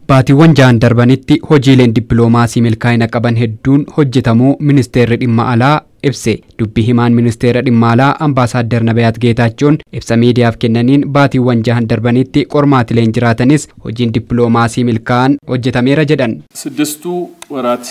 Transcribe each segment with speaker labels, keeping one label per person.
Speaker 1: Baatiiwwan ja'an darbanitti hojiileen dippiloomaasii milkaa'ina qaban hedduun hojjetamuu ministeerri dhimma alaa ibse. Dubbii himaan ministeera dhimma alaa Ambaasaadder Nabiyaat Geetaachoon ibsa miidiyaaf kennaniin baatiiwwan jahan darbanitti qormaatileen jiraatanis hojiin dippiloomaasii milkaa'an hojjetameera jedhan.
Speaker 2: ስድስቱ ወራት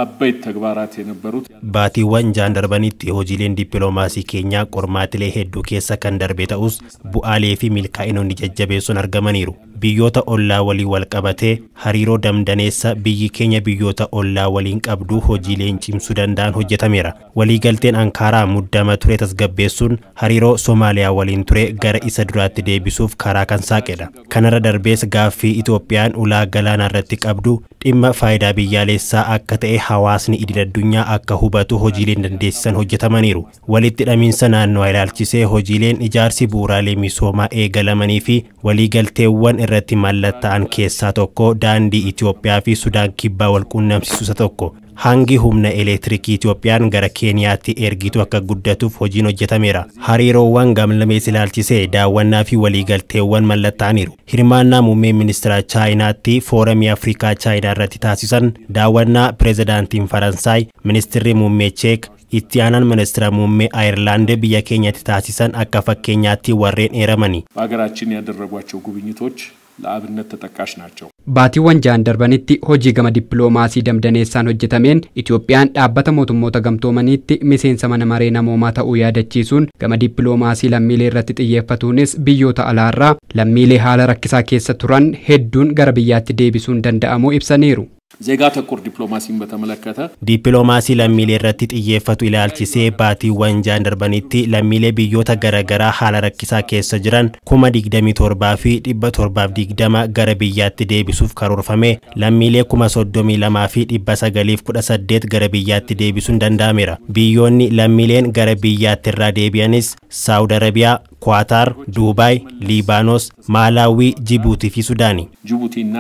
Speaker 2: አበይት ተግባራት የነበሩት
Speaker 3: Baatiiwwan ja'an darbanitti hojiileen dippiloomaasii keenyaa qormaatilee hedduu keessa kan darbe ta'us bu'aalee fi milkaa'inoonni jajjabeessuun argamaniiru. Biyyoota ollaa waliin wal qabatee hariiroo damdaneessa biyyi keenya biyyoota ollaa waliin qabdu hojiileen cimsuu danda'an hojjetameera. Waliigalteen Ankaaraa muddama ture tasgabbeessuun hariiroo Somaaliyaa waliin ture gara isa duraatti deebisuuf karaa kan saaqedha. Kanarra darbees gaaffii Itoophiyaan ulaa galaanaa irratti qabdu dhimma faayidaa biyyaalessaa akka ta'e hawaasni idil addunyaa akka hubatu hojiileen dandeessisan hojjetamaniiru. Walitti hidhamiinsa naannoo ilaalchisee hojiileen ijaarsi bu'uuraalee misoomaa eegalamanii fi waliigalteewwan irratti mallatta'an keessaa tokko daandii Itoophiyaa fi Sudaan kibbaa wal quunnamsiisu isa tokko. Hangi humna elektiriikii Itoophiyaan gara Keeniyaatti ergitu akka guddatuuf hojiin hojjetameera. Hariiroowwan gamlamees ilaalchisee daawwannaa fi waliigalteewwan mallatta'aniiru. Hirmaannaa muummee ministeera Chaayinaatti fooramii Afrikaa Chaayinaa irratti taasisan daawwannaa pirezidaantiin Faransaay, ministeerri muummee Cheek, itti aanaan ministeera muummee Ayirlaand biyya keenyatti taasisan akka fakkeenyaatti warreen eeramani.
Speaker 2: በሀገራችን ያደረጓቸው ጉብኝቶች ለአብነት ተጠቃሽ ናቸው።
Speaker 1: Baatiiwwan ja'an darbanitti hojii gama dippiloomaasii damdaneessaan hojjetameen Itoophiyaan dhaabbata mootummoota gamtoomaniitti miseensa mana maree namoomaa ta'uu yaadachiisuun gama dippiloomaasii lammiilee irratti xiyyeeffatuunis biyyoota alaarraa lammiilee haala rakkisaa keessa turan hedduun gara biyyaatti deebisuun danda'amuu ibsaniiru.
Speaker 2: ዜጋ ተኮር ዲፕሎማሲን በተመለከተ
Speaker 3: Dippiloomaasii lammiilee irratti xiyyeeffatu ilaalchisee baatiiwwan ja'an darbanitti lammiilee biyyoota garaagaraa haala rakkisaa keessa jiran 27,720 gara biyyaatti deebisuuf karoorfame lammiilee 32,918 gara biyyaatti deebisuun danda'ameera. Biyyoonni lammiileen gara biyyaatti irraa deebi'anis Saawud Arabiyaa, Kuwaataar, Duubaay, Liibaanos, Maalaawii, Jibuutii fi Sudaani.
Speaker 2: ጅቡቲና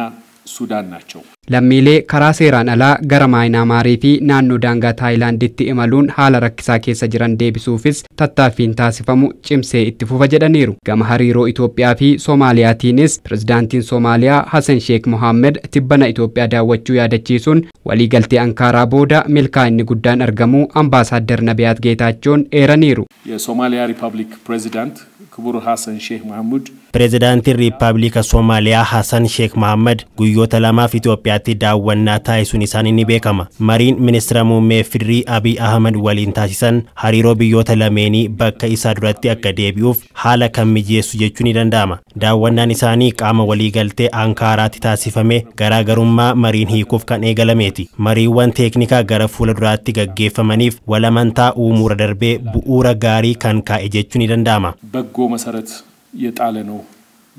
Speaker 2: ሱዳን ናቸው።
Speaker 1: Lammiilee karaa seeraan alaa gara Maayinaamaarii fi naannoo daangaa Taayilaanditti imaluun haala rakkisaa keessa jiran deebisuufis tattaaffiin taasifamu cimsee itti fufa jedhaniiru. Gama hariiroo Itoophiyaa fi Soomaaliyaatiinis pirezidaantiin Soomaaliyaa Hassan Sheekh Mohaammed tibbana Itoophiyaa daawwachuu yaadachiisuun waliigaltee Ankaaraa booda milkaa'inni guddaan argamuu Ambaasaadder Nabiyaat Geetaachoon eeraniiru.
Speaker 2: የሶማሊያ ሪፐብሊክ ፕሬዚዳንት ክቡር ሐሰን ሼህ መሐሙድ
Speaker 3: Pireezidaantiin Riippaabilika Soomaaliyaa Hassan Sheekh Mohaammed guyyoota lamaaf Itoophiyaatti daawwannaa taasisuun isaanii ni beekama. Mariin ministeera muummee Fidirii Abiy Ahmed waliin taasisan hariiroo biyyoota lameenii bakka isaa duratti akka deebi'uuf haala kan mijeessu jechuun ni danda'ama. Daawwannaan isaanii qaama waliigaltee Ankaaraatti taasifame garaagarummaa mariin hiikuuf kan eegalameeti. Mariiwwan teeknikaa gara fuula duraatti gaggeeffamaniif walamantaa uumuura darbee bu'uura gaarii kan kaa'e jechuun ni danda'ama.
Speaker 2: በጎ መሰረት የጣለ ነው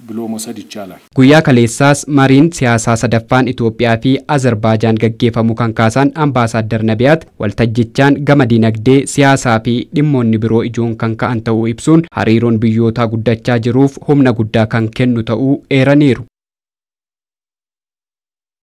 Speaker 2: ብሎ መውሰድ ይቻላል።
Speaker 1: Guyyaa kaleessaas mariin siyaasaa sadaffaan Itoophiyaa fi Azerbaajaan gaggeeffamu kan kaasan Ambaasaadder Nabiyaat waltajjichaan gama dinagdee, siyaasaa fi dhimmoonni biroo ijoon kan ka'an ta'uu ibsuun hariiroon biyyootaa guddachaa jiruuf humna guddaa kan kennu ta'uu eeraniiru.